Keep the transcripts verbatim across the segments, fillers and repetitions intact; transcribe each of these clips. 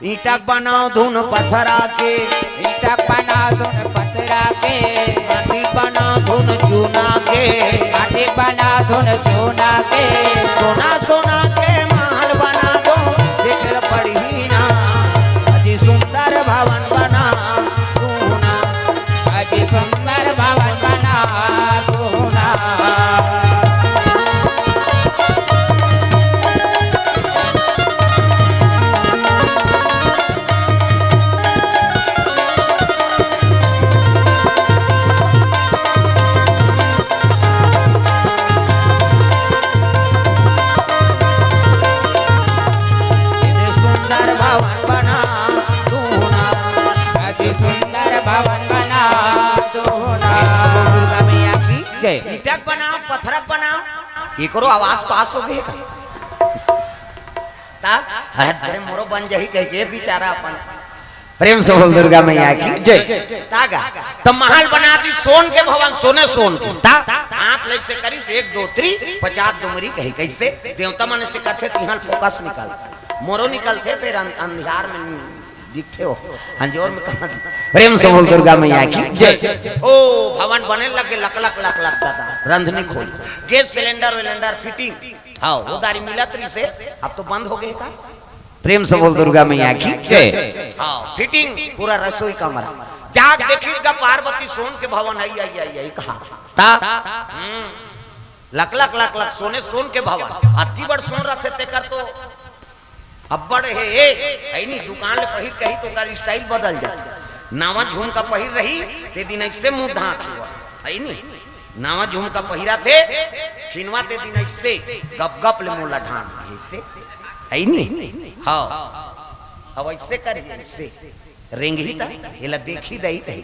ईंटक बनाओ धुन पथरा के, ईंटक बनाओ धुन पथरा के, माटी बनाओ धुन चूना के, माटी बनाओ धुन चूना के। सोना सोना के महल बना दो, देखे ल पड़ही ना, अति सुंदर भवन बना दो ना। अति सुंदर भवन बना दो ना। अति सुंदर भवन बना दो ना। अति सुंदर भवन बना दो ना। दुर्गा मैया की जय। ईंटक बनाओ, पथरक बनाओ, एकरो आवास पास हो गए का? ता? अरे मोरो बन जाही कह के बेचारा अपन। प्रेम से बोल दुर्गा मैया की जय। तागा, त महल बना दी सोन के भवन, सोने सोन के। ता? हाथ ले से करिस एक दो त्री, पचास डुमरी कही। कैसे? देवता मन से करथे, तिहां फोकस निकल। मोरो निकलथे, फिर अन-, अंधियार में दिखथे हो, अंजोर में कहां? प्रेम से बोल दुर्गा मैया की जय। ओ, भवन बने लगे, लक लक लक लक दादा, रंधनी खोल, गैस सिलेंडर विलेंडर फिटिंग। हाँ, वो दारी मिलत रहिसे, अब तो बंद हो गए का? प्रेम से बोल दुर्गा मैया की जय। हाँ, फिटिंग पूरा रसोई कमरा। जाग देखी का पार्वती सोन के भवन है, आई, आई, आई, कहा? ता? हम्म। लक लक लक लक सोने सोन के भवन। अतकी बड़ सोन रथे तेकर तो अब्बड़ हे, हे, है नी, दुकान ले पहिर कही तो ओकर स्टाइल बदल जाथे। नावा झुमका पहिर रही, ते दिन ऐसे मुंह ढांक हुआ, है नी? नावा झुमका पहिरा थे, खिनवा ते दिन ऐसे गप गप ले मोला ढांक दे, ऐसे, है नी? हाँ, अब ऐसे कर, ऐसे रेंगही त, एला देखी दई तही।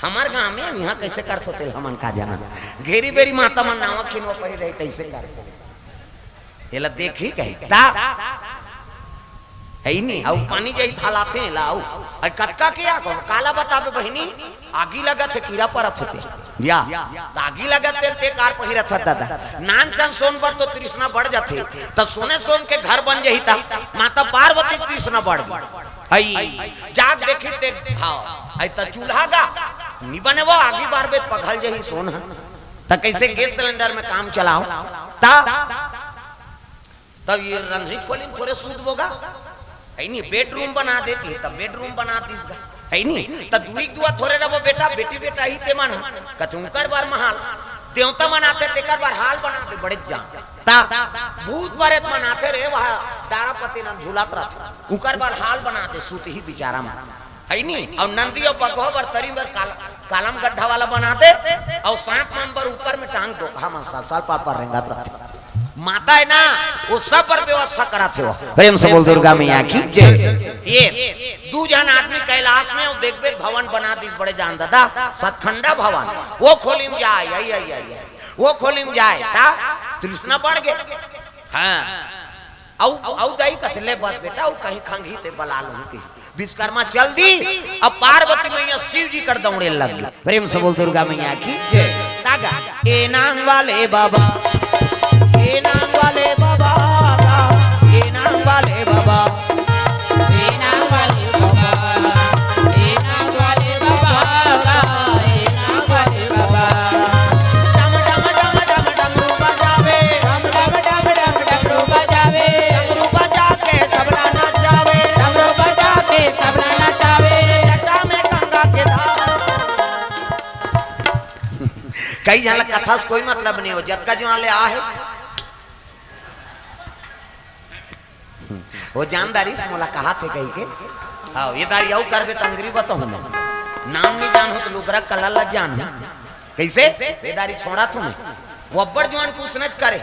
हमर गांव में इहां कैसे करत होते, हमन का जाना। घेरी बेरी माता मन नावा खिनवा पहिर रही, तैसे करत। एला देखी कही, ता? है नी, अउ पानी जाई थालाथे, लाऊ। अइ कतका के आगो, काला बताबे बहिनी, आगी लगत हे, कीरा परत होते। या, त आगी लगत तेल ते कार पहिरत हत दादा। नान चन सोन बर तो तृष्णा बढ़ जाथे, त सोने सोन के घर बन जाही त माता पार्वती तृष्णा बढ़ गई। अई, जाग देखी ते, हाँ, अई त चूल्हा गा, नी बने वो आगी बार बे पघल जाही सोन ह। त कैसे गैस सिलेंडर में काम चलाओ? ता तब ये रंधरी खोली में थोरे सूत बोगा, है नी? बेडरूम बना देती है, तब बेडरूम बना दीस गा, है नी? त दूरी दुआ थोरे रहो बेटा, बेटी बेटा ही ते मन ह। कथे उकर बर महल, देवता मन आथे, तेकर बर हाल बना दे, बड़े जान। ता भूत प्रेत मन आथे रे, वह दारा पति नाम झूलत रहथे, उकर बर हाल बना दे, सूत ही बिचारा मन। है नी? अउ नंदी अउ बघवा बर तरी बर काल-, कालम गड्ढा वाला बना दे, अउ सांप मन बर ऊपर में टांग दो, कहा मन साल साल पार पार रेंगत रहथे। माता है ना, वो सब पर व्यवस्था कराथे वो। प्रेम से बोल दुर्गा मैया की जय। ये दू झन आदमी कैलाश में वो देखबे भवन बना दीस बड़े जान दादा, सतखंडा भवन, वो खोली में जाए, आई, आई, आई, आई। वो खोली में जाए, ता तृष्णा बढ़ गए। हाँ। अउ, अउ दाई कथे, "ले बस बेटा, अउ कहीं खंगही ते बला लूं की।" विश्वकर्मा चल दी, अब पार्वती मैया शिव जी कर दौड़े लग गई। प्रेम से बोल दुर्गा मैया की जय। तागा, ए नांग वाले बाबा, ए नांग वाले बाबा, ए नांग वाले बाबा, ए नांग वाले बाबा, ए नांग वाले बाबा, ए नांग वाले बाबा। डम डम डम डम डमरू बजावे, डम डम डम डम डमरू बजावे, डमरू बजा के सबला नचावे, डमरू बजा के सबला नचावे। जटा में गंगा के धार। कई झन ला कथा से कोई मतलब नहीं हो, जतका जुआन ले आ हे। वो जानदारी से मोला कहा थे कही के, हाँ, ये दारी अउ करबे त अंगरी बताहूं मैं। नाम नहीं जान हो तो लुगरा कलर ला जान हो। कैसे? ये दारी छोड़ा थू मैं। वो अब्बड़ जुआन कुछ नच करे।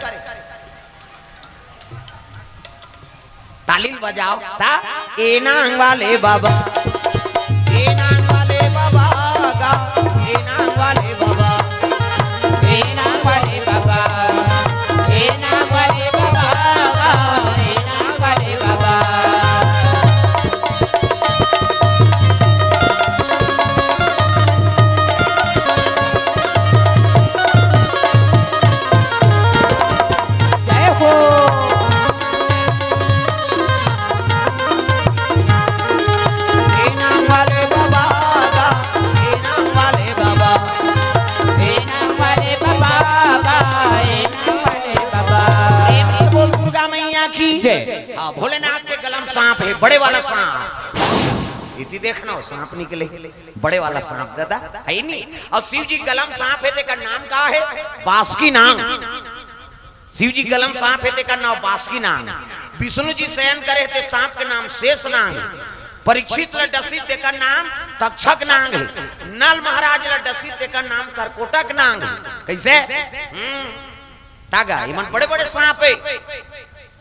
ताली बजाओ, ता ए नांग वाले बाबा, ए नांग वाले बाबा गा, ए नांग वाले बाबा, ए नांग वाले बाबा, ए नांग वाले बाबा गा, ए नांग वाले बाबा। जय हो। बड़े वाला सांप। इति देखना हो, सांप निकले, बड़े वाला सांप दादा, हे नी? अउ शिव जी गला म सांप हे, तेकर नाम का हे? बासुकी नांग। शिव जी गला म सांप हे, तेकर नाम बासुकी नांग। विष्णु जी शयन करे हे, ते सांप के नाम शेष नांग हे। परीक्षित ल डसिस, तेकर नाम तक्षक नांग हे। नल महाराज ल डसिस, तेकर नाम करकोटक नांग हे। कइसे? हम्म। तागा, इमन बड़े-बड़े सांप हे।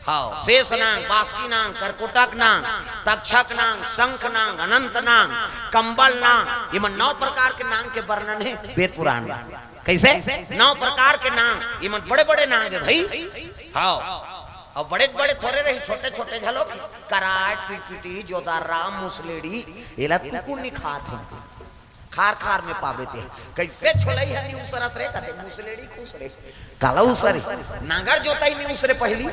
हव, शेष नांग, बासुकी नांग, करकोटक नांग, तक्षक नांग, शंख नांग, अनंत नांग, कंबल नांग, इमन नौ प्रकार के नांग के वर्णन हे वेद पुराण म। कइसे? नौ प्रकार के नांग, इमन बड़े-बड़े नांग हे भई। हव, अउ बड़े-बड़े थोरे रही, छोटे-छोटे घलो, कराट, पिटपिटी, जोदार राम, मुसलेड़ी, एला कुकुर नइ खात हे। खार खार में पाबे ते। कइसे छोलई ह नइ उसरत रे, कथे मुसलेड़ी खुस रे। काला उसरे? नांगर जोतई नइ उसरे पहिली।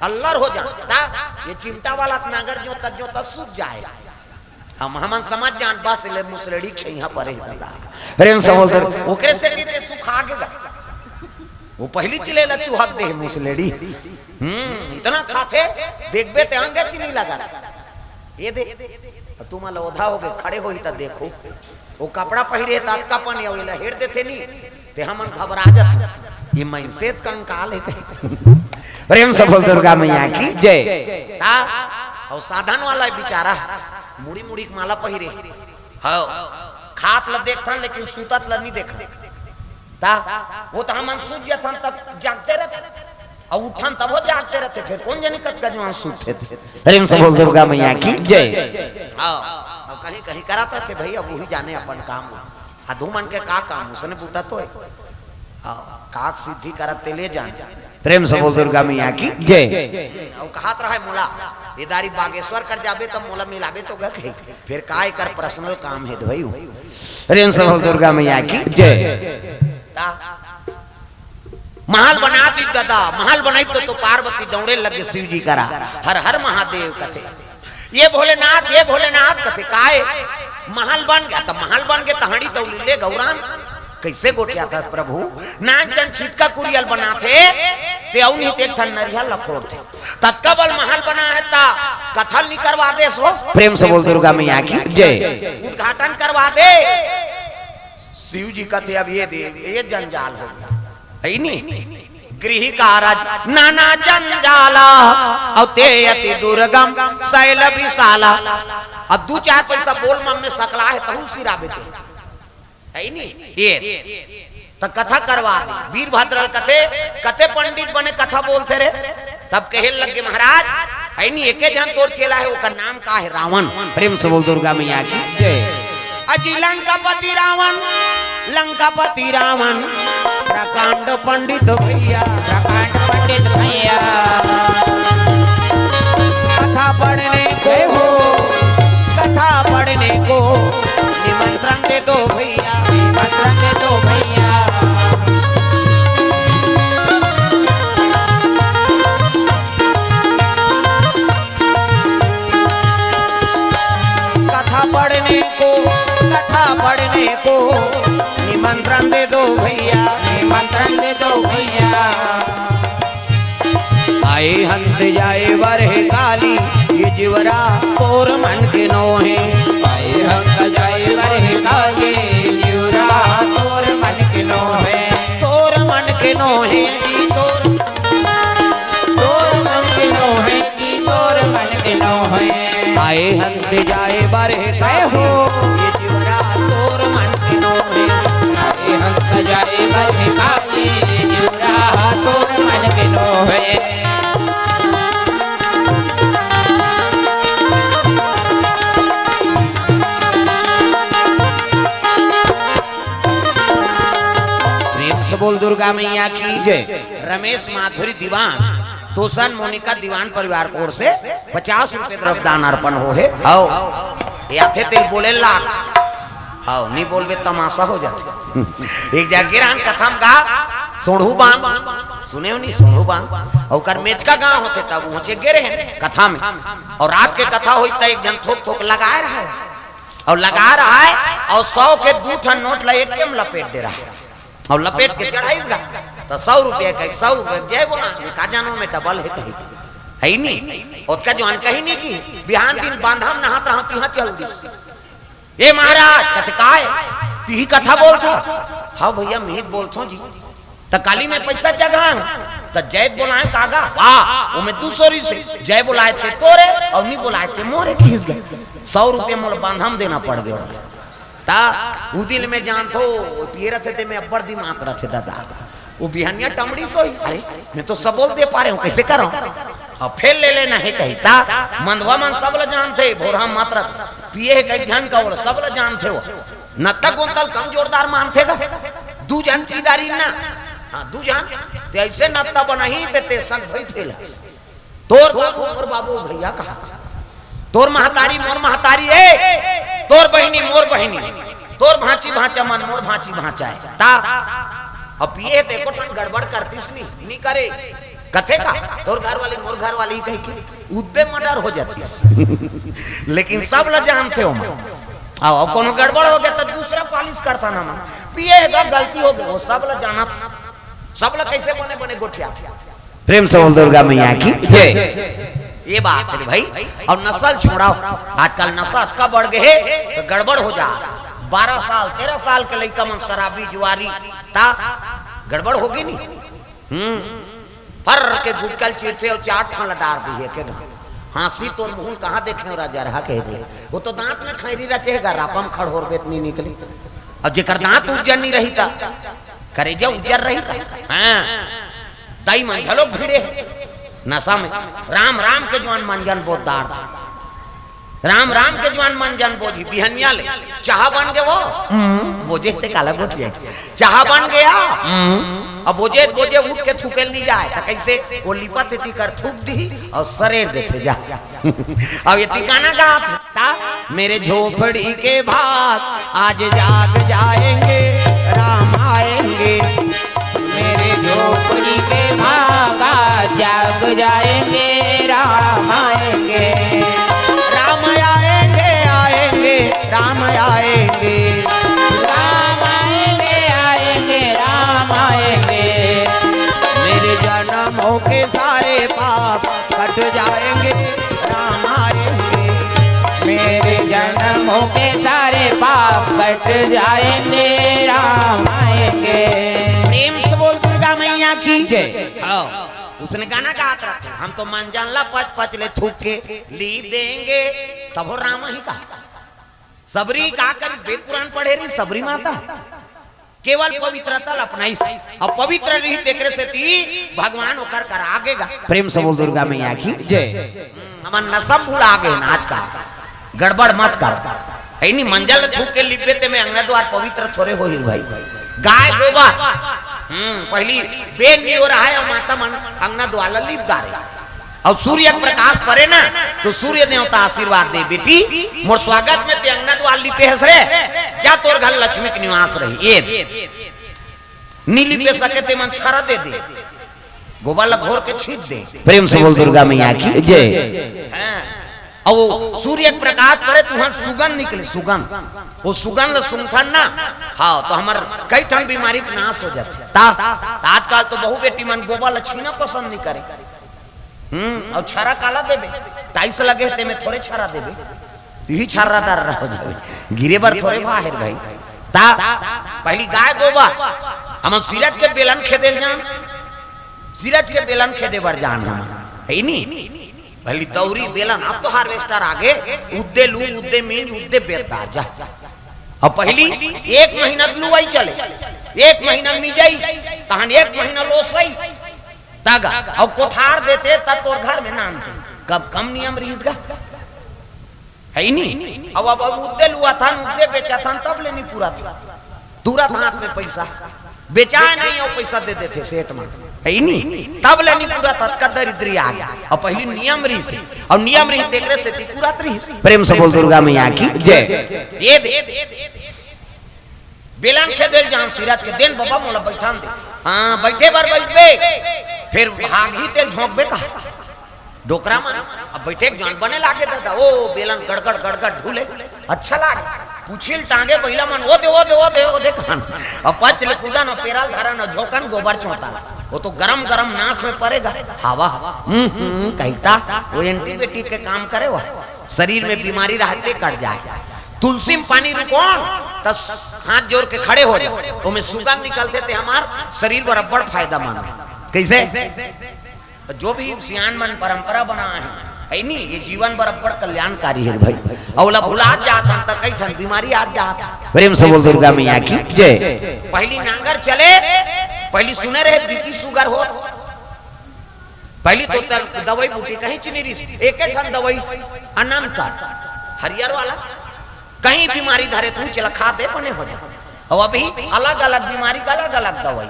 अल्लर हो जा। ता, ये चिमटा वाला त नांगर जोतत जोतत सूत जाय। हम, हमन समझ जान बस ले मुसलेड़ी छइहा परे हे दादा। प्रेम से बोल दे। ओकरे से कि ते सुखा गे गा। वो पहिली चिले ल चुहक दे मुसलेड़ी। हम्म, इतना खाथे, देखबे ते अंगे चिनी लगत। ये दे, तुमन ल ओधा होगे, खड़े होही त देखो। वो कपड़ा पहिरे हे, त अतका पन अउ एला हेर देथे नी, ते हमन घबरा जथन। ये मइनसे त कंकाल हे ते। प्रेम से बोल दुर्गा मैया की जय। ता, अउ साधन वाला बेचारा, मुड़ी मुड़ी के माला पहिरे। हव, खात ल देखथन, लेकिन सुतत ल नइ देखन। ता, वो त हमन सूत जथन, तब जागते रथन। अउ उठन तभो जागते रथे, फेर कोन जनी कतका जुआन सुतथे ते। प्रेम से बोल दुर्गा मैया की जय। हाँ, अब कहीं कहीं करत रथे भई, अब उही जाने अपन काम। साधु मन के का काम, उसने बूता तो हे। हाँ, काक सिद्धि करत ते ले जान। प्रेम से बोल दुर्गा मैया की जय। अउ कहत रहय मोला, ए दारी बागेश्वर कर जाबे त मोला मिलाबे तो गा कही। फेर का एकर पर्सनल काम हे त भई। प्रेम से बोल दुर्गा मैया की जय। ता महल बना दिस दादा, महल बनाइस त तो पार्वती दौड़े लगे शिव जी करा, हर हर महादेव कथे। ये भोलेनाथ, ये भोलेनाथ कथे, काय? महल बन गे, त महल बन गे त हंड़ी तौली ले गौरांग। कइसे गोठियाथस प्रभु? नानचन छितका कुरिया ल बनाथे, ते अउ नइ ते एक ठन नरिहा ल फोरथे। ततका बल महल बना हे त कथा ल नइ करवा देस ओ। प्रेम से बोल दुर्गा मैया की जय। उद्घाटन करवा दे। शिव जी कथे, अब ये दे, ये जंजाल हो गे। हे नी? गृह कारज नाना जंजाला, अउ ते अति दुर्गम सैल विशाला। अब दू चार पइसा बोल मन में सकला हे, तहूं सिराबे ते। हे नी? ये। त कथा करवा दे। वीरभद्र ल कथे, कते पंडित बने कथा बोलथे रे? तब कहे लगे महाराज, हे नी, एके झन तोर चेला हे, ओकर नाम का हे? रावण। प्रेम से बोल दुर्गा मैया की जय। अजी लंकापति रावण, लंकापति रावण, प्रकांड पंडित भैया, प्रकांड पंडित भैया। कथा पढ़ने को, कथा पढ़ने को निमंत्रण दे दो भैया, निमंत्रण दे दो भैया। कथा पढ़ने को, कथा पढ़ने को निमंत्रण दे दो भैया, निमंत्रण दे दो भैया। आए हंस जाए बरह काली, ये जिवरा तोर मन के नोहे। आए हंस जाए बरह काली, ये जिवरा तोर मन के नोहे। तोर मन के नोहे, तोर, तोर मन के नोहे। तोर मन के नोहे। आए हंस जाए बरह काली, ये जिवरा तोर मन के नोहे। आए हंस जाए बरह काली, ये जिवरा तोर मन के नोहे। प्रेम से बोल दुर्गा मैया की जय। रमेश माधुरी दीवान, तोसन मोनिका दीवान परिवार की ओर से पचास रुपए द्रव्य दान अर्पण हो हे। हव, ये आथे तेल बोले लाख। हव, नइ बोलबे तमाशा हो जाथे। एक जगह गिरान कथा म गा, सोढ़ू बांग, सुने हो नी, सोढ़ू बांग, अउ ओकर मेचका गांव होथे, तब उहें गे रहे कथा में, अउ रात के कथा होई त एक झन थोक थोक लगाए रहय, अउ लगाए रहय, अउ सौ के दू ठन नोट ला एक के म लपेट दे रहय। अउ लपेट के चढ़ाइस गा, त सौ रुपया के, सौ रुपया के जय बोला, का जानो में डबल हे कही। हे नी? ओतका जुवान कही नी कि बिहान दिन बांधा म नहात रहा, तिहां चल दिस। ए महाराज, कथे काय? तिही कथा बोलथस? हव भइया, मिहित बोलथों जी। त काली में पइसा चघाय हंव, त जय बोलाय का गा, वाह, ओमे दू सौ रिहिसे, जय बोलाय ते तोरे अउ नी बोलाय ते मोरे, किहिस गा। सौ रुपया मोला बांधा म देना पड़ गे। त उ दिन में जानथो, पिए रथे ते में अब्बड़ दिमाग रथे दादा। वो बिहनिया टमड़ी सोई, अरे, मैं तो सब बोल दे पा रहे हूँ, कैसे करूँ? अब फेर ले लेना हे कही, त मंदवा मन सब ल जानथे, भोरहा मात्र पिए हे कई झन का, वो सब ल जानथे वो। नत्ता गोंतल कम जोरदार मानथे गा, दू झन पीदारी ना, हाँ, दू झन, ते अइसे नत्ता बनही, ते, ते संग भई फेल हस। तोर बाबू, मोर बाबू, भइया कहा, तोर महतारी, मोर महतारी, ए, तोर बहिनी, मोर बहिनी, तोर भांची, भांचा मन, मोर भांची, भांचा हे। त अब पिए हे ते एको ठन गड़बड़ करतिस नी, नी करे। कथे का, तोर घरवाली, मोर घरवाली कहिके, उद्दे मर्डर हो जातिस। लेकिन सब ल जानथे ओमन। अब, अब कोनो गड़बड़ हो गे, त दूसरा पालिश करथन हमन। पिए हे गा, गलती हो गे, वो सब ल जानथे। सब ल कइसे बने, बने गोठियाथे। प्रेम से बोल दुर्गा मैया की जय। ये बात हे भई, अउ नसा ल छोड़व। आजकल नसा अतका बढ़ गे हे, त गड़बड़ हो जात। बारह साल, तेरह साल के लइका मन शराबी, जुआरी, त गड़बड़ होगे नी। हम्म, फर के गुटका ल चीरथे अउ चार ठन ल डार दिही एके घांव। हाँसी तोर मुहूं ल कहाँ देखे हंव राजा रहा कह दे। वो तो दांत में खैरी रचे हे गा, रापा म खड़होरबे त नी निकले। अउ जेकर दांत उज्जर नी रही त करेजा उज्जर रही त। हाँ, दाई मन घलो भिड़े हे नसा में। राम राम के जुवान मंजन बोझदार थे। राम राम के जुवान मंजन बोझही बिहनिया ले। चाहा बन गे वो? हम्म, बोझे ते काला गोठियाही। चाहा बन गे? हम्म। अब बोझे, बोझे उठ के थूके ल नी जाय, त कइसे? वो लिपत हे तिकर थूक दिही अउ सरेर देथे जा। अब ये ती गाना गात हे। ता, मेरे झोपड़ी के भाग आज जाग जाएंगे, राम आएंगे। मेरे झोपड़ी के भाग आज जाग जाएंगे, राम आएंगे। राम आएंगे, आएंगे, राम आएंगे। राम आएंगे, आएंगे, राम आएंगे। मेरे जन्मों के सारे पाप कट जाएंगे, राम आएंगे। मेरे जन्मों के सारे पाप कट जाएंगे, राम आएंगे। प्रेम से बोल दुर्गा मैया की जय। हाँ, उसने गाना गात रथे, हम तो मंजन ला पच पच ले थूक के लीप देंगे, तभो राम ही कहा। सबरी का करिस, वेद पुराण पढ़े रहिस सबरी माता। केवल पवित्रता ल अपनाइस। अउ पवित्र रही, तेकरे सेती भगवान ओकर करा आगे गा। प्रेम से बोल दुर्गा मैया की जय। हम्म, हमन नसा म भुला गे हन आजकल। गड़बड़ मत कर। हे नी, मंजन ल छू के लिपबे ते में अंगना दुवार पवित्र थोरे होही भई। गाय गोबर, हम्म, पहिली बेन नियो रहय अउ माता मन अंगना दुवार ल लिप डारे। अउ सूर्य के प्रकाश परे ना, त सूर्य देवता आशीर्वाद दे, "बेटी, मोर स्वागत में ते अंगना दुवार लिपे हस रे, जा तोर घर लक्ष्मी के निवास रही।" ए दे। नी लिपे सके ते मन छरा दे दे, गोबर ल घोर के छीट दे। प्रेम से बोल दुर्गा मैया की जय। हाँ। अउ वो सूर्य के प्रकाश परे, तुहन सुगंध निकले, सुगंध। वो सुगंध ल सूंघथन ना, हाँ, त हमर कई ठन बीमारी के नाश हो जाथे। ता, त आजकल तो बहू बेटी मन गोबर ल छीना पसंद नी करे। हम्म, अउ छरा काला देबे? टाइल्स लगे हे, तेमे थोरे छरा देबे, तिही छर्रादार रह जाबे, गिरे बर थोरे बाहिर भाई। ता पहिली गाय गोबर, हमन सिरज के बेलन खेदे ल जान, सिरज के बेलन खेदे बर जान हमन, हे नी? पहिली दौरी बेलन, अब तो हार्वेस्टर आगे, उद्दे लू, उद्दे मींज, उद्दे बेदार जा। अब पहिली एक महीना लुवाई चले, एक महीना मिजई, तहन एक महीना लोसई, तगा, अउ कोठार देते, त तोर घर में नाम दे। कब कम नियम रहिस गा? हे नी? अब, अब, अब उद्दे लुवाथन, उद्दे बेचाथन, तब ले नी पूरा था। तुरत हाथ में पैसा। बेचाय नहीं, अउ पैसा दे देथे सेठ मन। हे नी? तब ले नी पूरा था, कद दरिद्री आ गया। अब पहिली नियम रहिस, अउ नियम रहिस, तेकरे सेती पूरा रहिस। प्रेम से बोल दुर्गा मैया की जय। ये दे। बेलन खेदे ल जान सिरज के, "देन बबा मोला बइठन दे।" हाँ, बइठे बर बइठबे, फेर भागही तेल झोंकबे का? डोकरा मन, अब बइठे के जान बने लागे दादा, ओ बेलन गड़गड़ गड़गड़ ढूले, अच्छा लागे। पूछी ल टांगे बइला मन, "ओ दे, ओ दे, ओ दे, ओ दे," कहन। अब पच ले कूदन, पेरा ल धरन, झोंकन गोबर चोंता। वो तो गरम गरम नाक में परेगा हवा। हम्म हम्म कहिता, वो एंटीबायोटिक के काम करे, वह शरीर में बीमारी रहते कट जाए। तुलसी में पानी रुकोन त हाथ जोर के खड़े हो जाओ, ओमे सुगंध निकलथे ते हमार शरीर बराबर फायदामंद। कैसे? तो जो भी सियान मन परंपरा बना है, है नी, ये जीवन बराबर कल्याणकारी है भाई। अउ ओला भुलात जात हन त कई ठन बीमारी आ जात है। प्रेम से बोल दुर्गा मैया की जय। पहली नांगर चले, पहली सुने रहे बीपी सुगर हो, पहली तो तर दवाई बूटी कहीं चीनी रिस, एक ठन दवाई अनंत हरियर वाला, कहीं बीमारी धरे तू चला खा दे बने हो जाए। और अभी अलग अलग बीमारी का अलग अलग दवाई,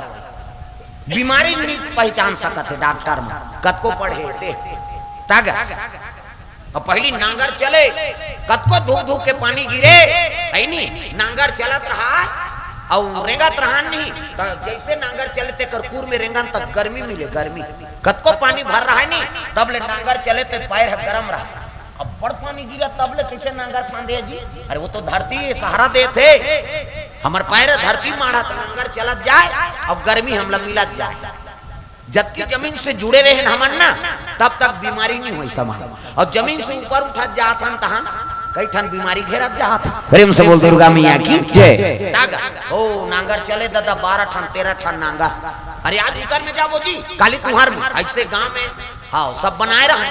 बीमारी नहीं पहचान सकत है डॉक्टर में, कतको पढ़े ते तग। अब पहली नांगर चले, कतको धूप धूप के पानी गिरे, है नी, नांगर चलत रहा, और रेंगत रहा नहीं, तो जैसे नांगर चले ते करकूर में रेंगन तक गर्मी मिले, गर्मी। कतको पानी भर रहा है नहीं, तब ले नांगर चले ते पैर है गरम रहा। अब बड़ पानी गिरा तब ले कैसे नांगर फांदे जी? अरे वो तो धरती सहारा देथे, हमर पैर धरती माढ़त नांगर चलत जाए, और गर्मी हमला मिलत जाए। जतकी जमीन से जुड़े रहे हमन ना, तब तक बीमारी नहीं होई समा। और जमीन से ऊपर उठत जात हन तहां कई ठन बीमारी घेरत जात। प्रेम से बोल दुर्गा मैया की जय। तागा, ओ नांगर चले दादा, बारह ठन, तेरह ठन नांगर। अरे आज उकर में जाबो जी, काली कुहार में, ऐसे गांव में, हाँ, सब बनाए रहा।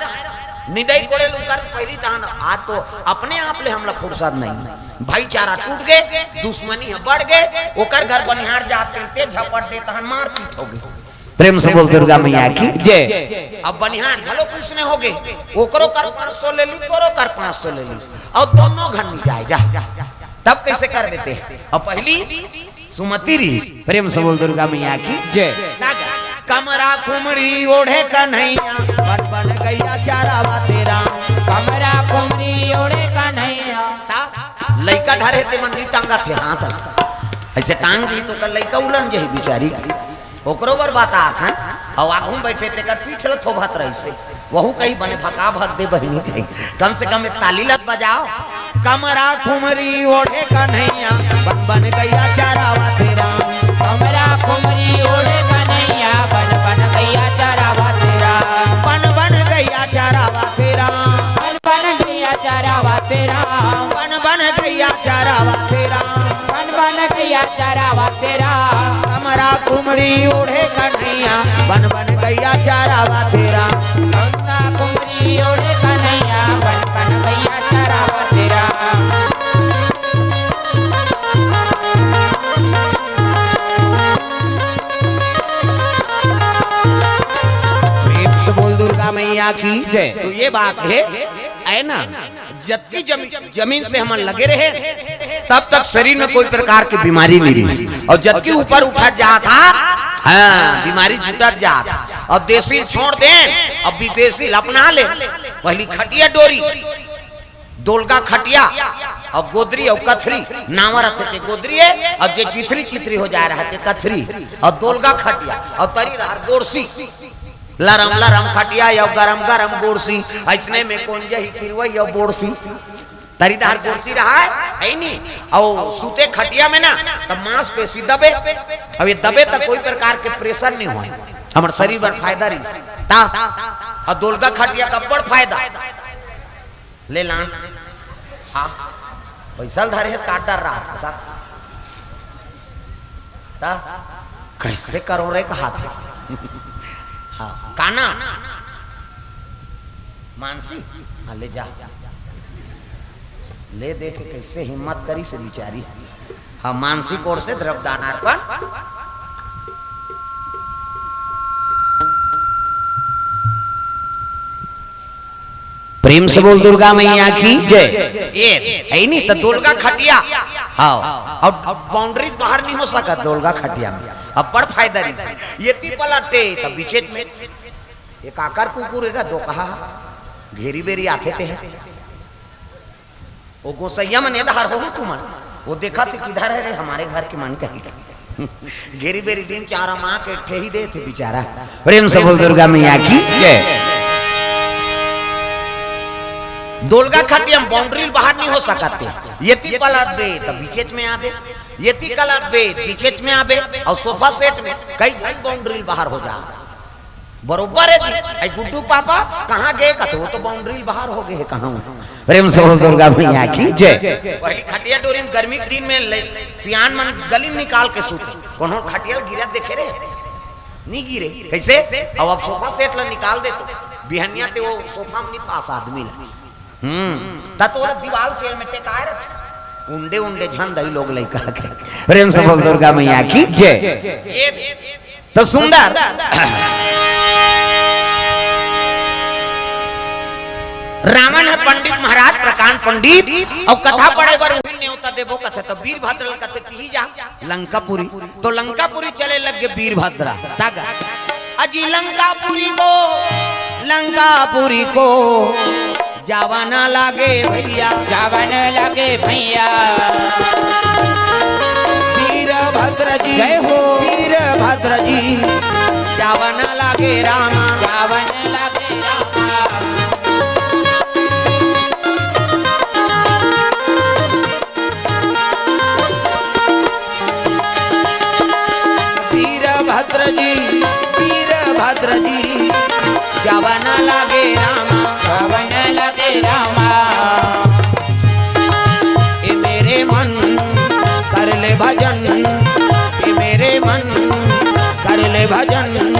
निदई कोड़े लुकर पहली तहां, आज तो अपने आप ले हमला फुर्सत नहीं। भाईचारा टूट गए, दुश्मनी है बढ़ गए, ओकर घर बनिहार जात ते झपट दे तहन मारपीट हो गए। प्रेम से बोल दुर्गा मैया की जय। अब बनिहार घलो कुछ ने हो गए, ओकरो कर पाँच सौ ले ली, तोरो कर पाँच सौ ले ली, और दोनों घर नहीं जाए जा। तब कैसे कर देते? अब पहली सुमति रीस। प्रेम से बोल दुर्गा मैया की जय। कमरा खुमरी ओढ़े कन्हैया, बन बन गैया चारावा तेरा। कमरा खुमरी ओढ़े कन्हैया। ता लइका धरे ते मन नहीं टांगत हे हाथ, ऐसे टांग दी तो कल लइका उलन जही बिचारी। ओकरो बर बात आत हन, अउ आगू में बैठे तेकर पीठ ल थोभत रहिसे। वहू कही बने भका भक दे बहिनी कही, कम से कम एक ताली लत बजाओ। कमरा खुमरी ओढ़े कन्हैया, बन बन गैया चारावा तेरा। कमरा खुमरी ओढ़े कन्हैया, बन बन गैया चारावा तेरा। बन बन गैया चारावा तेरा। बन बन गैया चारावा तेरा। बन बन गैया चारावा तेरा। बन बन गैया चारावा तेरा। कमरा खुमरी ओढ़े कन्हैया, बन बन गैया चारावा तेरा। कमरा खुमरी ओढ़े कन्हैया, बन बन गैया चारावा तेरा। प्रेम से बोल दुर्गा मैया की जय। तो ये बात है, है ना? जतकी जमी-, जमीन से हमन लगे रहे, तब तक शरीर में कोई प्रकार की बीमारी नहीं रही। और जतकी ऊपर उठत जात हा, हाँ, बीमारी जुटत जात हा। अब देसी छोड़ दे, अब विदेशी अपना ले। पहली खटिया डोरी, दोलगा खटिया, और गोदरी और कथरी, नावा रथे ते गोदरी है, और जे चिथरी चिथरी हो जाए रहा ते कथरी, और दोलगा खटिया, और तरी रहर गोरसी। लरम लरम खटिया या गरम गरम गोरसी, ऐसने में कोन जही किरवई या बोरसी। तरीदार गोरसी रहा है, है नी? और सूते खटिया में ना, तब मांसपेशी दबे। अब ये दबे तक कोई प्रकार के प्रेशर नहीं हुआ, हमारे शरीर पर फायदा रही। ता, और दोलगा खटिया का बड़ फायदा। ले लान। हाँ, पैसा धरे है, काट डर रहा था सा। ता, कैसे करो रे कहा थे। हाँ, काना। मानसी, हाँ, ले जा। ले दे के कैसे हिम्मत करी से बिचारी। हाँ, मानसी कोर से द्रव्यदान अर्पण। प्रेम से बोल दुर्गा मैया की जय। ये है नी तो दोलगा खटिया। हाँ, अब बाउंड्री बाहर नहीं हो सका दोलगा खटिया में। अब बड़ फायदा रही। ये पीपल अट्टे तब बीचे में एक आकर कुकुर है दो कहा घेरी बेरी आते ते है। वो गोसैया मन एधार हो तुमन, वो देखा थे किधर है रे हमारे घर के मन कही। घेरी बेरी दिन चारा माँ के ठेही दे थे बेचारा। प्रेम से बोल दुर्गा मैया की जय। दोलगा खटिया म बाउंड्री ल बाहर नहीं हो सकत हे। येती पलट बे त बीचेच में आबे, येती कलट बे बीचेच में आबे, अउ सोफा सेट में कई झन बाउंड्री ल बाहर हो जा। बरोबर हे जी। अई गुड्डू पापा कहाँ गे कथे, वो तो बाउंड्री ल बाहर हो गे हे कहाँ। प्रेम से बोल दुर्गा मैया की जय। पहली खटिया डोरी म गर्मी के दिन में ले, सियान मन गली म निकाल के सूते, कोनो खटिया ल गिरत देखे रे? नहीं गिरे। कैसे? अब, अब सोफा सेट ला निकाल दे तो बिहनिया ते वो सोफा म नहीं पास आदमी ला। हम्म, त तोला दीवाल तेल में टेकाए रख। उंडे उंडे झन दई लोग लइका के। प्रेम से बोल दुर्गा मैया की जय। ये तो सुंदर। रावण हे पंडित महाराज, प्रकांड पंडित, अउ कथा पढ़े बर उही नेवता देबो कथे, त वीरभद्र ल कथे, तिही जा लंकापुरी। तो लंकापुरी चले लग गे वीरभद्र। तग अजी लंकापुरी को, लंकापुरी को जावा न लागे भैया। जावा न लागे भैया। वीरभद्र जी, जय हो। वीरभद्र जी, जावा न लागे रामा। जावा न लागे रामा। वीरभद्र जी, वीरभद्र जी, जावा न लागे रामा। जावा न लागे रामा। ए मेरे मन कर ले भजन, ए मेरे मन कर ले भजन,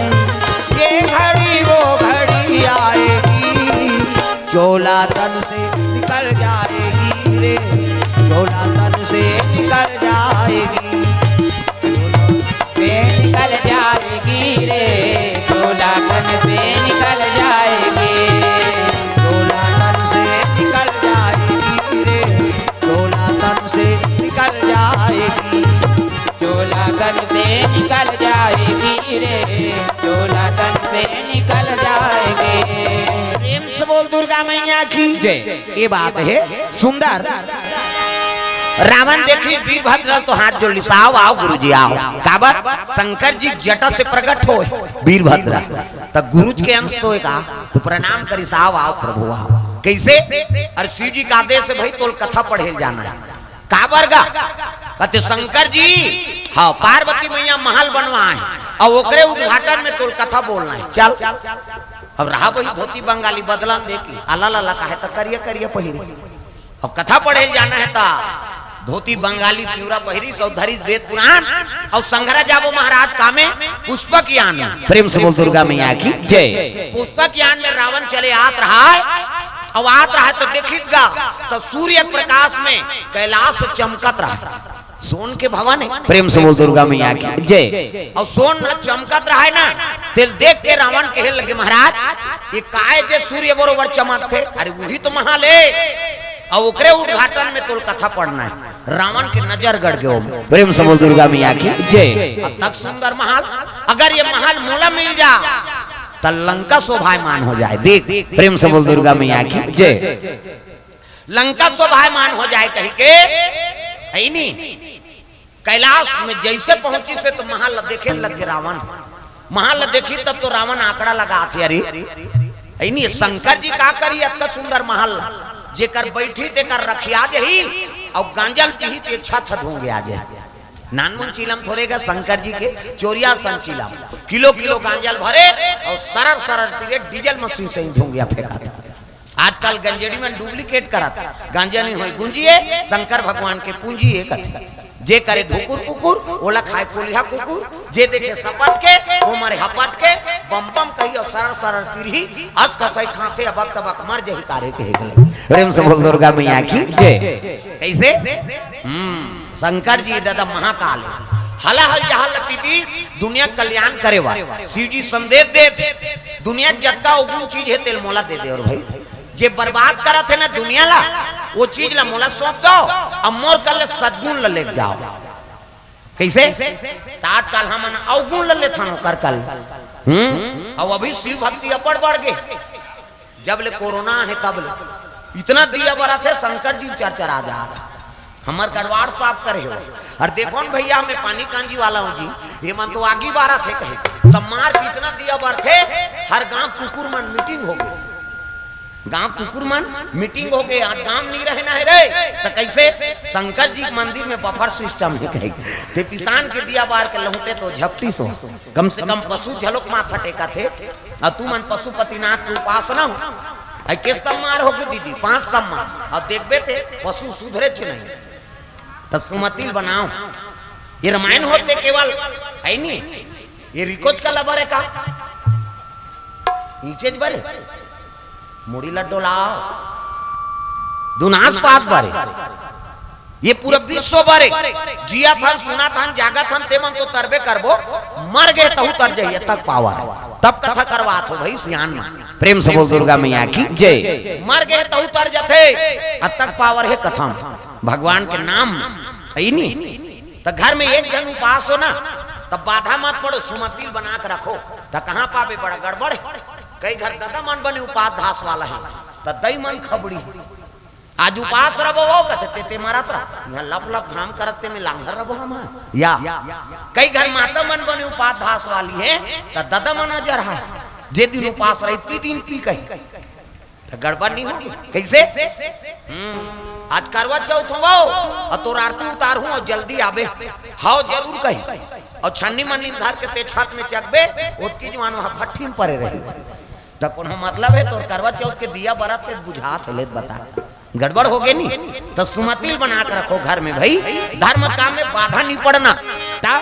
ये घड़ी वो घड़ी आएगी। चोला तन से निकल जाएगी रे, चोला तन से निकल जाएगी। से निकल जाएगी रे, चोला तन से निकल जाएगी। चोला तन से निकल जाएगी रे, चोला तन से निकल जाएगी। चोला तन से निकल जाएगी रे, चोला तन से निकल जाएगी। प्रेम से बोल दुर्गा मैया की जय। ये बात हे सुंदर। रावण देखिस वीरभद्र ल तो हाथ जोड़ लिस, "आओ, आओ गुरुजी, आओ।" काबर? शंकर जी जटा से प्रकट होय वीरभद्र, त गुरुज के अंश तो हे का, त प्रणाम करिस, "आओ, आओ प्रभु, आओ।" कैसे? अरे शिव जी का आदेश हे भाई, तोल कथा पढ़े ल जाना हे। काबर गा? कथे, "शंकर जी, हाँ, पार्वती मैया महल बनवाए हे, अउ ओकरे उद्घाटन में तोल कथा बोलना हे, चल।" अब रहा वही धोती बंगाली बदलन दे के, आला लाला काहे त करिया करिया पहिरे। अब कथा पढ़े ल जाना हे त धोती बंगाली पिवरा पहिरिस अउ धरिस वेद पुराण अउ संघरा जाबो महाराज कामे पुष्पक यान में। प्रेम से बोल दुर्गा मैया की जय। पुष्पक यान में रावण चले आत रहा हे, अउ आत रहा हे त देखिस गा, त सूर्य प्रकाश में कैलाश चमकत रहा हे। सोन के भवन हे। प्रेम से बोल दुर्गा मैया की जय। अउ सोन ह चमकत रहा हे ना, तेल देख के रावण कहे लगे, "महाराज, ये काय जे सूर्य बरोबर चमकथे?" अरे उही तो महल हे, अउ ओकरे उद्घाटन में तोल कथा पढ़ना हे। रावण के नजर गड़ गे ओमे। प्रेम से बोल दुर्गा मैया की जय। अतक सुंदर महल, अगर ये महल मोला मिल जा, त लंका शोभायमान हो जाए। देख, प्रेम से बोल दुर्गा मैया की जय। लंका शोभायमान हो जाए कहि के, हे नी? कैलाश में जैसे पहुंचिस हे त महल ल देखे लग गे रावण। महल ल देखिस तब तो रावण आंकड़ा लगाथे, "अरे, हे नी, शंकर जी का करिही अतका सुंदर महल ल? जेकर बइठही तेकर रखिया जही, अउ गांजा ल पीही ते छत ह धुंगिया जही।" नानमुन चिलम थोरे गा शंकर जी के, चोरिया सन चिलम, किलो किलो गांजा ल भरे अउ सरर सरर तीरे डीजल मशीन से ही धुंगिया फेंकत। आजकल गंजेड़ी मन duplicate करत, गांजा नहीं होय गुंजिए, शंकर भगवान के पूंजी हे कथे। जे करे धुकुर पुकुर, ओला खाए कोलिहा कुकुर, जे देखे सपट के, वो मरे हपट के, बम बम कही अउ सरर सरर तीरही, अस कसई खाथे, अबक तबक मर जही तारे के हेकले। प्रेम से बोल दुर्गा मैया की जय। कैसे? हम्म, शंकर जी दादा महाकाल हे। हलाहल जहाल ल पीतिस, दुनिया के कल्याण करे बर। शिव जी संदेश देत, दुनिया के जतका अवगुण चीज हे, तेल मोला दे दे। अउ भाई, जे बर्बाद करत हे ना दुनिया ला, वो चीज ला मोला सौंप दो, अब मोर कर ले सद्गुण ला लेके जाओ। कैसे? त आजकल हमन अवगुण ला लेथन ओकर कर। हम्म? अउ अभी शिव भक्ति अब्बड़ बढ़ गे। जब ले कोरोना हे तब ले इतना दिया बरत हे, शंकर जी चरचरा जात। हमर गड़वाड़ साफ करे हो। अउ देखो न भैया, मैं पानी कांजी वाला हूँ जी, ये मन तो आगी बारत हे कहे। सब मार के इतना दिया बरत हे, हर गांव कुकुर मन meeting हो गे। गांव कुकुर मन, मीटिंग हो गए, आज गांव नहीं रहना है रे। तो कैसे? शंकर जी के मंदिर में बफर सिस्टम है कहे। ते पिसान के दिया बार के लहुटे तो झपटी सो, कम से कम पशु झलोक माथा टेका थे। और तू मन पशुपतिनाथ के उपासना हो, आई के सम्मान हो गए दीदी, पांच सम्मान। और देखबे ते पशु सुधरे थे नहीं, तो सुमतिल बनाओ। ये रामायण होते केवल है नहीं, ये रिकोच का लबर है का? नीचे बरे, मुड़ी ला डोलाओ, दुनास पात बरे, ये पूरा विश्व बरे, जिया थन, सुना थन, जागा थन, ते मन तो तरबे करबो, मर गए तहु तर जाइए, तक पावर। तब कथा करवात हो भाई सियान मन। प्रेम से बोल दुर्गा मैया की जय। मर गए तहु तर जथे, अतक पावर है कथा में, भगवान के नाम में। ई नहीं, तो घर में एक जन उपास हो ना, तब बाधा मत पड़ो, सुमतिल बना के रखो। तो कहाँ पाबे, बड़ा गड़बड़ है। कई घर ददा मन बने उपास धास वाला है, तो दई मन खबड़ी। आज उपास रहो वो कहते, ते, ते मरत रहा, यहाँ लप लप घाम करत ते में लांघर रहो हम, या कई घर माता मन बने उपास धास वाली है, तो ददा मन अजर है, जे दिन उपास रही ती दिन पी कही, तो गड़बड़ नहीं होगी। कैसे? हम्म, आज करवा चौथ हो, और तोर आरती उतार हूँ, और जल्दी आबे, हाव जरूर कही। और छन्नी मन्नी धर के ते छत में चकबे, ओतकी जुआन वहाँ भट्ठी में परे रही। तो कोनो मतलब है तोर करवा चौथ के दिया बरत है, बुझात है, ले बता, गड़बड़ हो गई नहीं। तो सुमतिल बना के रखो घर में भाई, धर्म काम में बाधा नहीं पड़ना। ता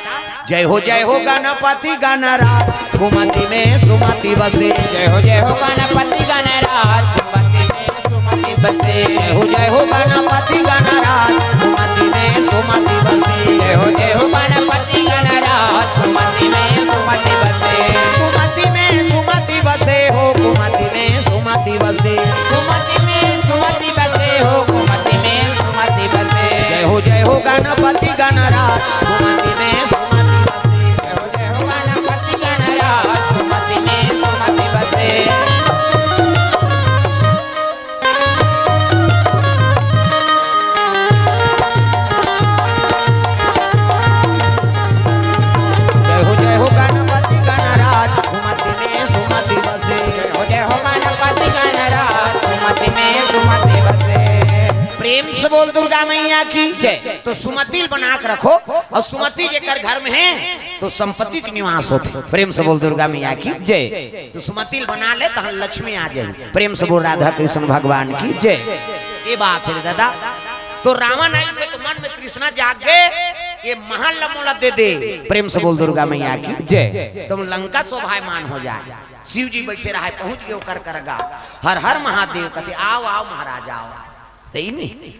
जय हो जय हो गणपति गणराज, सुमति में सुमति बसे। जय हो जय हो गणपति गणराज, सुमति में सुमति बसे। जय हो जय हो गणपति गणराज, सुमति में सुमति बसे। जय हो जय हो गणपति गणराज, सुमति में सुमति बसे। सुमति में सुमति बसे हो, सुमति में सुमति बसे। सुमति में सुमति बसे हो, सुमति में सुमति बसे। जय हो जय हो गणपति गणराज, सुमति में सुमति बसे। जय हो जय हो गणपति गणराज, सुमति में सुमति बसे। जय हो जय हो गणपति गणराज, सुमति में सुमति बसे। जय हो जय हो गणपति गणराज, सुमति में सुमति बसे। प्रेम से बोल दुर्गा मैया की जय। तो सुमतिल बना के रखो, और सुमति जेकर घर में है तो संपत्ति के निवास होते। प्रेम से बोल दुर्गा मैया की जय। तो सुमतिल बना ले, तहन लक्ष्मी आ जाई। प्रेम से बोल राधा कृष्ण भगवान की जय। ये बात है दादा। तो रावण आई से तो मन में तृष्णा जाग गए, ये महल ला मोला दे दे। प्रेम से बोल दुर्गा मैया की जय। तुम लंका शोभायमान हो जाए, शिव जी बैठे रहे, पहुंच गए ओकर करगा, हर हर महादेव कहते, आओ आओ महाराज आओ। ते ही नहीं,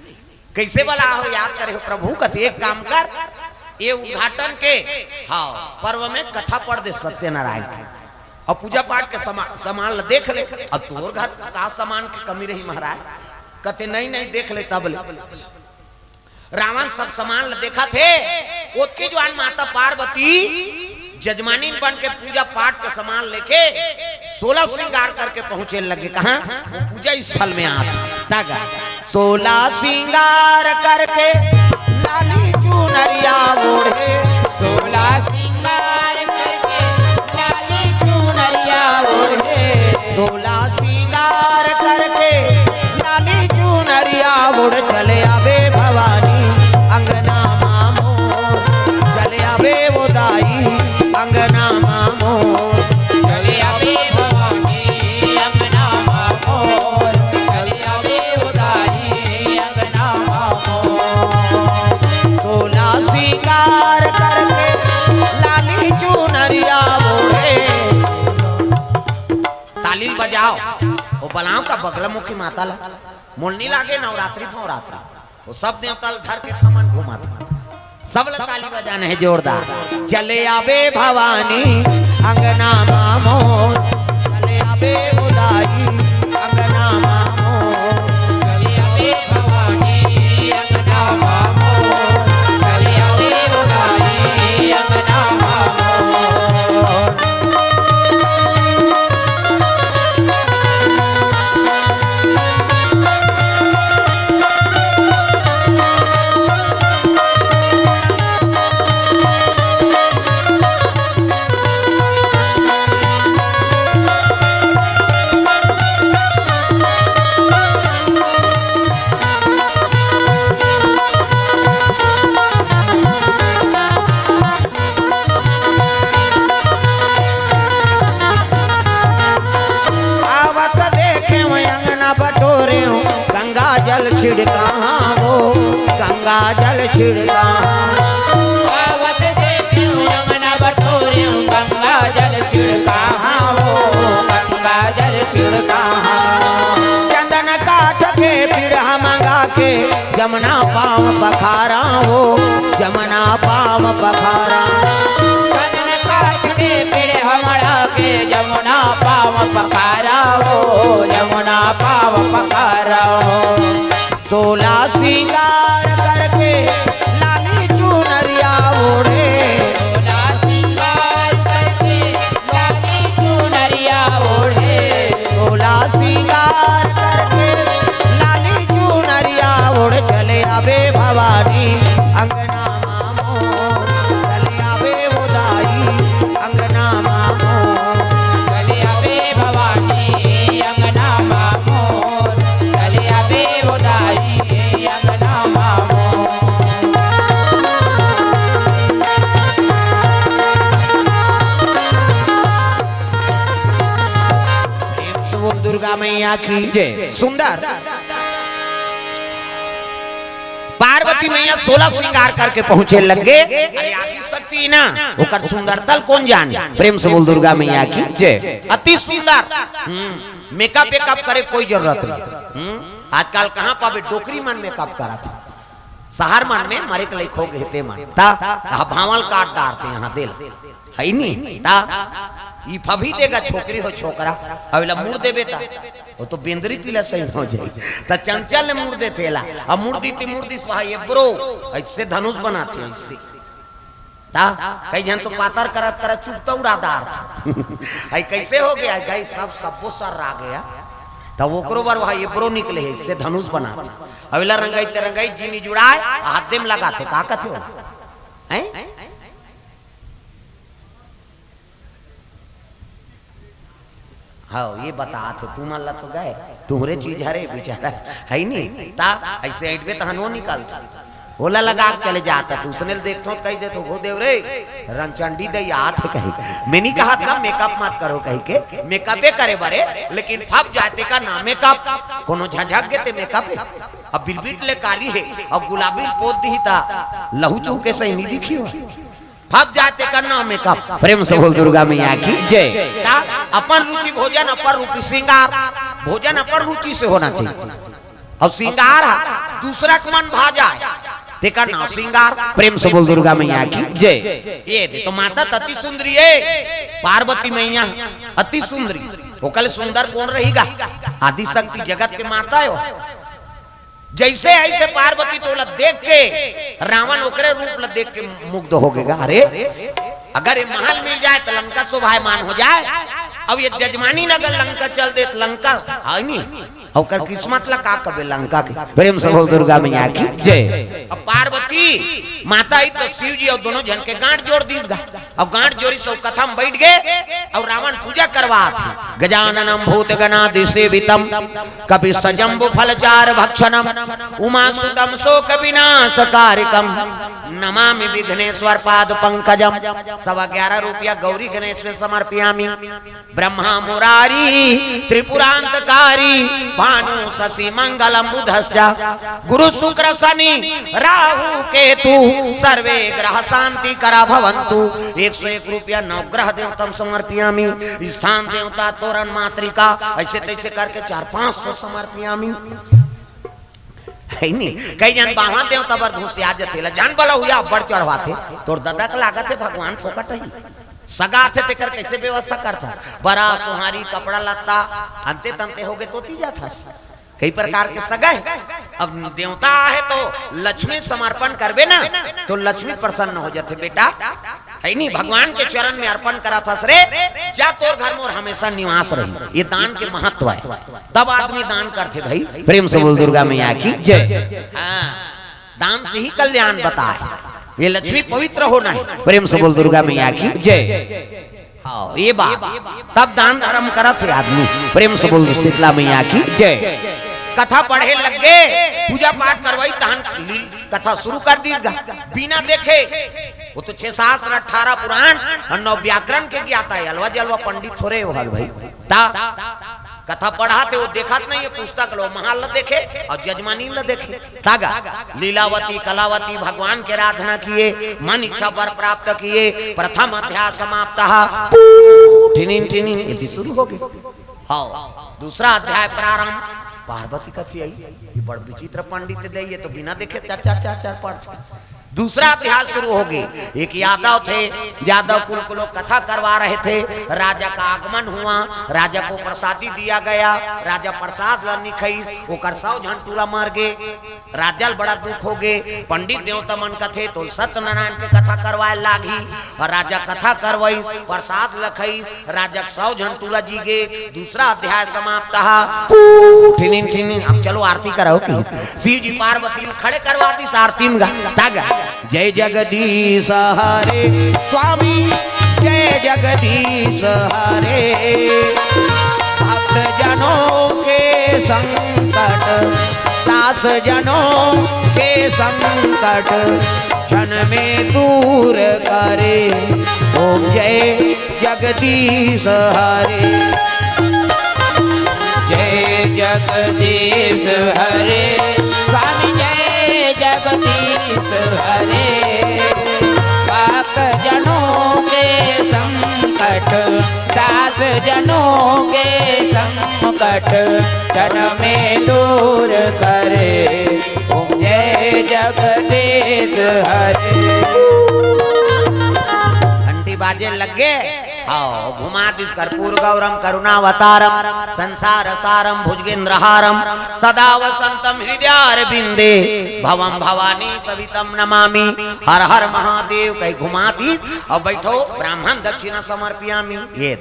कैसे वाला हो याद करे हो प्रभु, कथे एक काम कर, ये उद्घाटन के, हाँ, पर्व में कथा पढ़ दे सत्यनारायण के, और पूजा पाठ के समा-, सामान ल देख ले। और तोर घर का सामान की कमी रही महाराज? कथे नहीं नहीं, देख ले तब ले। रावण सब सामान ल देखा थे, ओतके जुआन माता पार्वती जजमानिन बन के पूजा पाठ के सामान लेके सोलह श्रृंगार करके पहुंचे लगे। कहाँ? वो पूजा स्थल में आत तक सोलह श्रृंगार करके लाली चुनरिया ओढ़े। सोलह श्रृंगार करके लाली चुनरिया ओढ़े। सोलह श्रृंगार करके लाली चुनरिया ओढ़ चले आवे भवानी अंगना मामोर। चले आवे वो दाई अंगना मामोर। चले आवे भवानी अंगना मामोर। चले आवे वो दाई अंगना मामोर। सोलह श्रृंगार करके लाली चुनरिया ओढ़े। ताली बजाओ, वो बलाओ का बगलामुखी माता ला। मोलनी लागे नवरात्रि फवरात्रि, वो सब देवता ल धर के थमन घुमत। सब ल ताली बजाना है जोरदार। चले आवे भवानी अंगना मामोर, चले आवे उदाई अंगना मामोर। चले आवे भवानी अंगना मामोर, चले आवे उदाई अंगना मामोर। गंगा जल छिड़का हूँ। आवत देखियो अंगना बटोरियो, गंगा जल छिड़का हूँ, गंगा जल छिड़का हूँ। चंदन काठ के पीढ़ा मंगा के, जमुना पाँव पखारा हो, जमुना पाँव पखारा। चंदन काठ के पीढ़ा मंगा के, जमुना पाँव पखारा हो, जमुना पाँव पखारा हो। सोला सिंगार करके लाली चुनरिया ओढ़े। सोला सिंगार करके लाली चुनरिया ओढ़े। सोला सिंगार करके लाली चुनरिया ओढ़ चले आवे भवानी अंगना मामो। चले आवे वो दाई अंगना मामो। चले आवे भवानी अंगना मामो। चले आवे वो दाई अंगना मामो। प्रेम से बोल दुर्गा मैया की जय। सुंदर। पार्वती मैया सोला सिंगार करके पहुंचे लगे। अरे आदि शक्ति ना, ओकर सुंदरता ल कोन जाने। प्रेम से बोल दुर्गा मैया की जय। अति सुंदर। हम्म, मेकअप वेकअप करे कोई जरूरत नहीं। हम्म, आजकल कहाँ पाबे डोकरी मन मेकअप करत हे। शहर मन में मरे के लइक हो गए ते मन। ता, ता भांवल काट डारथे यहाँ दे ला। है नी? ता, ई फभी देगा छोकरी हो छोकरा। अब एला मुड़ देबे ता, वो तो बेंदरी पीला सही हो जाई। ता चंचल ने मुड़ देथे ला। अब मुड़ दी ती मुड़ दिस वहाँ ये ब्रो, ऐसे धनुष बनाथे ऐसे। ता, कई झन तो पातर करत करत चुकता उड़ा डारथे। आई कैसे हो गया? गई सब सब्बो सर आ गया। तब ओकरो बर वहाँ ये ब्रो निकले है, इससे धनुष बनाथे। अवेला रंगाई ते रंगाई जीनी जुड़ाए, हाथ दे में लगाथे, का कथे हो? हैं? हाँ, ये बतात हे, तुमन ला तो गए, तुहरे चीज हरे बेचारा, है नी? ता, ऐसे ऐंठबे तहन वो निकलथे। ओला लगा के चले जात हे, त उसने ल देखथो त कहि देथो, "हो देव रे, रंचंडी दई आत हे," कही। मैं नी कहत का मेकअप मत करो कहि के, मेकअपे करे बरे, लेकिन फप जाए तेकर नाम मेकअप। कोनो झझक गे ते मेकअप हे। अब बिरबिट ले कारी हे, अब गुलाबी ल पोत दिही ता लहू चूहू के सही नी दिखी हो। फप जाए तेकर नाम मेकअप। प्रेम से बोल दुर्गा मैया की जय। ता अपन रुचि भोजन, अपर रूपी श्रृंगार, भोजन अपन रुचि से होना चाहिए। अउ श्रृंगार ह दूसरा के मन भा जाए, तेकर नाव श्रृंगार। प्रेम से बोल दुर्गा मैया की जय। ये दे तो माता अति सुंदरी हे, पार्वती मैया अति सुंदरी। ओकर ले सुंदर कोन रही गा? आदि शक्ति जगत के माता हे वो। जैसे ऐसे पार्वती तोला देख के रावण ओकरे रूप ला देख के मुग्ध हो गे गा। अरे, अगर ये महल मिल जाए त लंका शोभायमान हो जाए। अब ये जजमानी नगर लंका चल दे त लंका, है नी? ओकर किस्मत ला का कबे लंका के। प्रेम से बोल दुर्गा मैया की जय। अब पार्वती माता ही तो शिव जी अउ दोनों झन के गांठ जोड़ दीस गा। अउ गांठ जोड़िस अउ कथा म बइठ गे अउ रावण पूजा करवात हे। गजाननं भूतगणादिसेवितं कपित्थजम्बूफलचारुभक्षणं उमासुतं शोकविनाशकारिकं नमामि विघ्नेश्वर पादपंकजं। सवा ग्यारह रुपया गौरी गणेश में समर्पयामि। ब्रह्मा मुरारी त्रिपुरांतकारी भानु शशि मंगलम बुधस्य गुरु शुक्र शनि राहु केतु सर्वे ग्रह शांति करा भवंतु। एक सौ एक रुपया नवग्रह देवतम समर्पयामि। स्थान देवता तोरण मातृका ऐसे तैसे करके चार पाँच सौ समर्पयामि। है नी? कई झन बाहर देवता बर घुसिया जथे ला जान वाला हुआ अब्बड़ चढ़वाथे। तोर ददा के लागत हे भगवान फोकट ही सगा आथे तेकर कैसे व्यवस्था करथा? बरा सोहारी कपड़ा लत्ता अंते तंते हो गे तो ती जाथस। कई प्रकार के सगा हे। अब देवता आहे तो लक्ष्मी समर्पण करबे ना तो लक्ष्मी प्रसन्न हो जाथे बेटा। है नी? भगवान के चरण में अर्पण करा थस रे, जा तोर घर मोर हमेशा निवास रही। ये दान के महत्व हे। तब आदमी दान करथे भाई। प्रेम से बोल दुर्गा मैया की जय। हाँ, दान से ही कल्याण बताए। ये लक्ष्मी पवित्र होना हे। प्रेम से बोल दुर्गा मैया की जय। हाँ, ये बात। तब दान धर्म करत हे आदमी। प्रेम से बोल शीतला मैया की जय। कथा पढ़े लग गे, पूजा पाठ करवाई, तहन ली-, कथा शुरू कर दी गा। बिना देखे, वो तो छह शास्त्र, अठारह पुराण और नौ व्याकरण के ज्ञाता हे, अलवा जलवा पंडित थोरे हो हल भाई। ता कथा पढ़ाथे, वो देखत नहीं है पुस्तक लो, महल ल देखे अउ जजमानी ल देखे। तागा लीलावती कलावती भगवान के आराधना किए, मन इच्छा वर प्राप्त किए। प्रथम अध्याय समाप्त। पू, ठिनिन ठिनिन, एती शुरू हो गए। हाँ, दूसरा अध्याय प्रारंभ। पार्वती कथे, "आई, ये बड़ विचित्र पंडित दे, ये तो बिना देखे चार चार चार चार पढ़थे।" दूसरा अध्याय शुरू हो गए। एक यादव थे, यादव कुल को लोग कथा करवा रहे थे। राजा का आगमन हुआ, राजा को प्रसादी दिया गया। राजा प्रसाद ल निखइस, ओकर सौ झन टूरा मर गे। राजा ल बड़ा दुख हो गे। पंडित देवता मन कथे तो सत्यनारायण के कथा करवाए लागही, अउ राजा कथा करवइस, प्रसाद ल खइस, राजा के सौ झन टूरा जी गे। दूसरा अध्याय समाप्त। पू, ठिनिन ठिनिन। अब चलो आरती कराओ कि शिव जी पार्वती ल खड़े करवा दिस आरती में गा, तागा। जय जगदीश हरे स्वामी, जय जगदीश हरे। भक्त जनों के संकट, दास जनों के संकट, क्षण में दूर करे। ओम जय जगदीश हरे। जय जगदीश हरे। स्वामी जय जगदीश हरे। भक्त जनों के संकट, दास जनों के संकट, क्षण में दूर करे। ओम जय जगदीश हरे। घंटी बाजे लग गे। हाँ, घुमा दिस कर्पूर गौरम करुणावतारम संसार सारम भुजगेंद्र हारम सदा वसंतम हृदयारविंदे भवम भवानी सवितम नमामि। हर हर महादेव कहि घुमा दिस। अब बैठो, ब्राह्मण दक्षिणा समर्पयामि। ये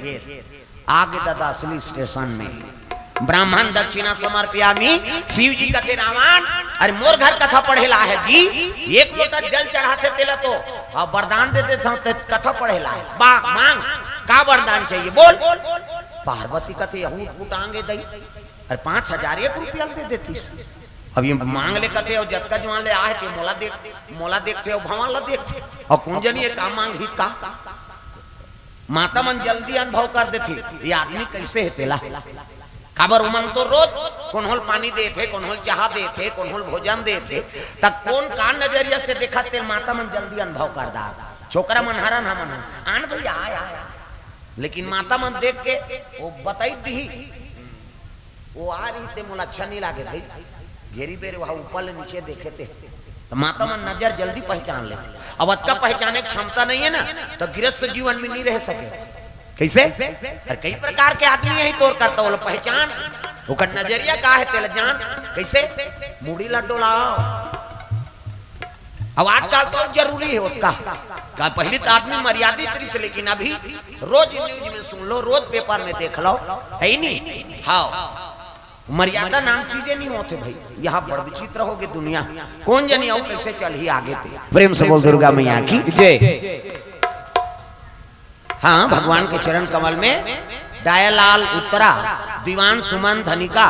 आगे दादा असली स्टेशन में ब्राह्मण दक्षिणा समर्पयामि। शिव जी कथे, "रावण, अरे मोर घर कथा पढ़े ला हे जी, एक लोटा जल चढ़ाथे तेला तो, अउ वरदान दे देथंव ते कथा पढ़े ला हे। बा, मांग, का वरदान चाहिए बोल।" पार्वती कथे, "यहू उटांगे दई, अरे पाँच हजार एक रुपया दे देतिस।" अब ये मांग ले कथे, "अउ जतका जुआन ले आहे ते मोला देख, मोला देखथे अउ भगवान ला देखथे, अउ कोन जनी ये का मांगही का।" माता मन जल्दी अनुभव कर देथे, ये आदमी कैसे हे तेला। काबर उमन तो रोज कोन्होल पानी देथे, कोन्होल चाहा देथे, कोन्होल भोजन देथे, त कोन का नजरिया से देखत ते माता मन जल्दी अनुभव कर डार। छोकरा मन हरन हमन हन, "आन भैया, आय, आय, आय।" लेकिन माता मन देख के वो बताई दिही, वो आ रही ते मोला अच्छा नहीं लागे भाई। घेरी बेर वहाँ ऊपर ले नीचे देखे ते, तो माता मन नजर जल्दी पहचान लेथे। अब अतका पहचाने के क्षमता नहीं है ना, तो गृहस्थ जीवन में नहीं रह सके। कैसे? अरे कई प्रकार के आदमी यही तोर करता, बोला पहचान, ओकर नजरिया का है तेला जान। कैसे? मुड़ी ला डोलाओ। अब आजकल तो जरूरी है ओतका। का पहले तो आदमी मर्यादित रहिस, लेकिन अभी रोज न्यूज में सुन लो, रोज पेपर में देख लो, है ही नहीं। हाँ, मर्यादा नाम चीजे नहीं होते भाई। यहाँ बड़ विचित्र हो गई दुनिया। कौन जनी अउ कैसे चलही आगे ते। प्रेम से बोल दुर्गा मैया की। जय। हाँ, भगवान के चरण कमल में डायालाल उत्तरा, दीवान सुमन धनिका,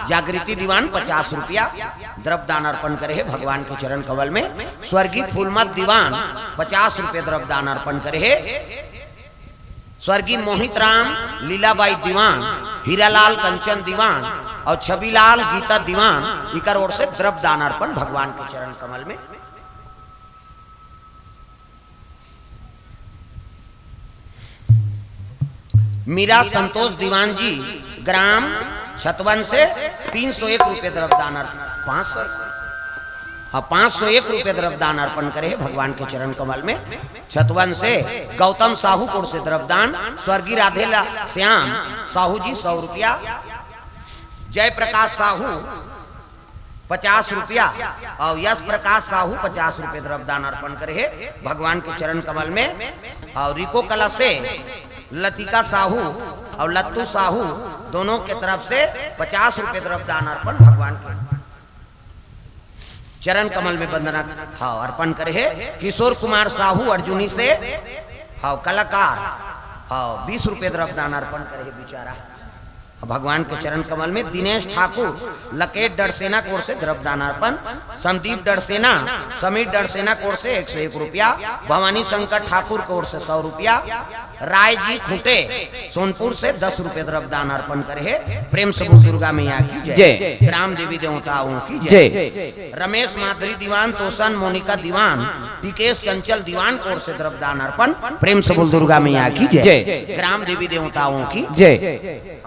जागृति दीवान पचास रुपया द्रव्य दान अर्पण करे हे भगवान के चरण कमल में। स्वर्गीय फूलमत दीवान पचास रुपये द्रव्य दान अर्पण करे हे। स्वर्गीय मोहित राम, लीलाबाई दीवान, हीरालाल कंचन दीवान अउ छबीलाल गीता दीवान, इकर ओर से द्रव्य दान अर्पण भगवान के चरण कमल में। मीरा संतोष दीवान जी, ग्राम छतवन से तीन सौ एक रुपये द्रव्य दान अर्पण, पाँच सौ, हाँ, पाँच सौ एक रुपये द्रव्य दान अर्पण करे हे भगवान के चरण कमल में। छतवन से गौतम साहू कोर से द्रव्य दान, स्वर्गीय राधेला श्याम साहू जी सौ रुपया, जय प्रकाश साहू पचास रुपया अउ यश प्रकाश साहू पचास रुपये द्रव्य दान अर्पण करे हे भगवान के चरण कमल में। अउ रिको कला से लतिका साहू अउ लत्तू साहू दोनों के तरफ से पचास रुपये द्रव्य दान अर्पण भगवान के चरण कमल में वंदना, हाँ, अर्पण करे हे। किशोर कुमार साहू अर्जुनी से, हाँ, कलाकार, हाँ, बीस रुपये द्रव्य दान अर्पण करे हे बेचारा। भगवान के चरण कमल में दिनेश ठाकुर, लकेट डड़सेना कोर से द्रव्य दान अर्पण, संदीप डड़सेना, समीर डड़सेना कोर से एक सौ एक रुपया, भवानी शंकर ठाकुर कोर से सौ रुपया, राय जी खूंटे सोनपुर से दस रुपये द्रव्य दान अर्पण करे हे। प्रेम से बोल दुर्गा मैया की जय। जय। ग्राम देवी देवताओं की जय। जय। रमेश माधुरी दीवान, तोसन मोनिका दीवान, टिकेश चंचल दीवान कोर से द्रव्य दान अर्पण। प्रेम से बोल दुर्गा मैया की जय। जय। ग्राम देवी देवताओं की जय।